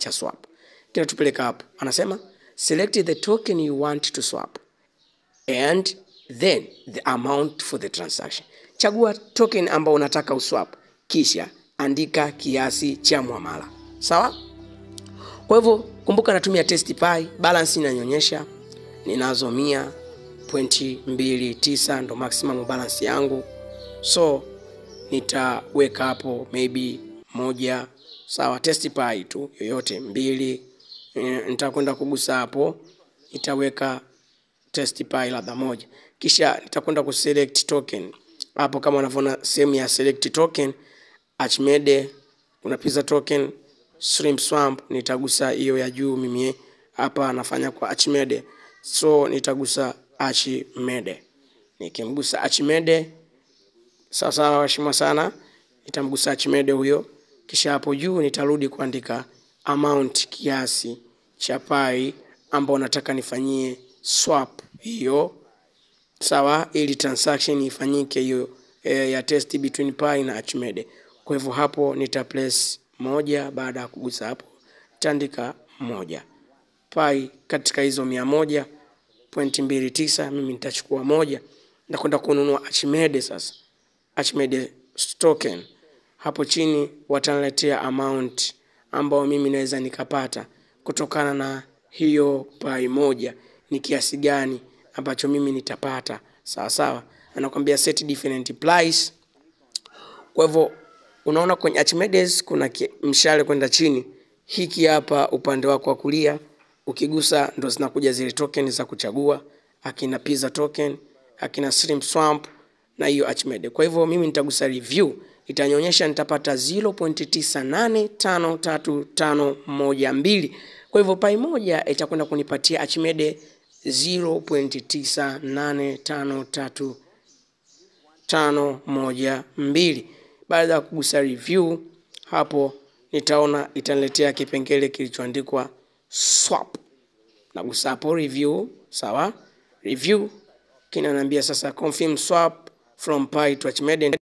cha swap. Kinatupeleka hapo. Anasema select the token you want to swap and then the amount for the transaction. Chagua token ambao unataka uswap, kisha andika kiasi cha muamala. Sawa? Kwa hivyo kumbuka natumia test Pi, balance inanionyesha ninazo 100.29 ndo maximum balance yangu. So nitaweka hapo maybe 1, sawa, test Pi tu yoyote 2, nitakwenda kugusa hapo nitaweka test Pi labda 1. Kisha nitakwenda kuselect token. Hapo kama unavyoona sehemu ya select token, Archimede, kuna pizza token, Shrimp Swamp, nitagusa hiyo ya juu. Mimi hapa nafanya kwa Archimede. So nitagusa Archimede. Nikimgusa Archimede, sawa sawa waheshimiwa sana, nitamgusa Archimede huyo. Kisha hapo juu nitarudi kuandika amount, kiasi cha Pi ambao nataka nifanyie swap hiyo, sawa, ili transaction ifanyike hiyo ya test between Pi na Archimede. Kwa hivyo hapo nita place 1, baada ya kugusa hapo nitaandika 1 Pi katika hizo 100.29, mimi nitachukua 1 na kwenda kununua Archimede. Sasa Archimede token hapo chini wataniletea amount ambao mimi naweza nikapata kutokana na hiyo Pi 1, ni kiasi gani ambacho mimi nitapata. Sawa sawa, anakuambia set different price. Kwa hivyo unaona kwenye Archimedes kuna mshale kwenda chini, hiki hapa upande wako wa kulia ukigusa ndo zinakuja zile token za kuchagua, akina pizza token, akina Shrimp Swamp na hiyo Archimede. Kwa hivyo mimi nitagusa review, itanionyesha nitapata 0.9853512. Kwa hivyo Pi 1 itakwenda kunipatia Archimede 0.9853512. Baada ya kugusa review hapo nitaona itaniletea kipengele kilichoandikwa swap. Nagusa hapo review, sawa? Review kinaniambia sasa confirm swap from Pi to Archimede.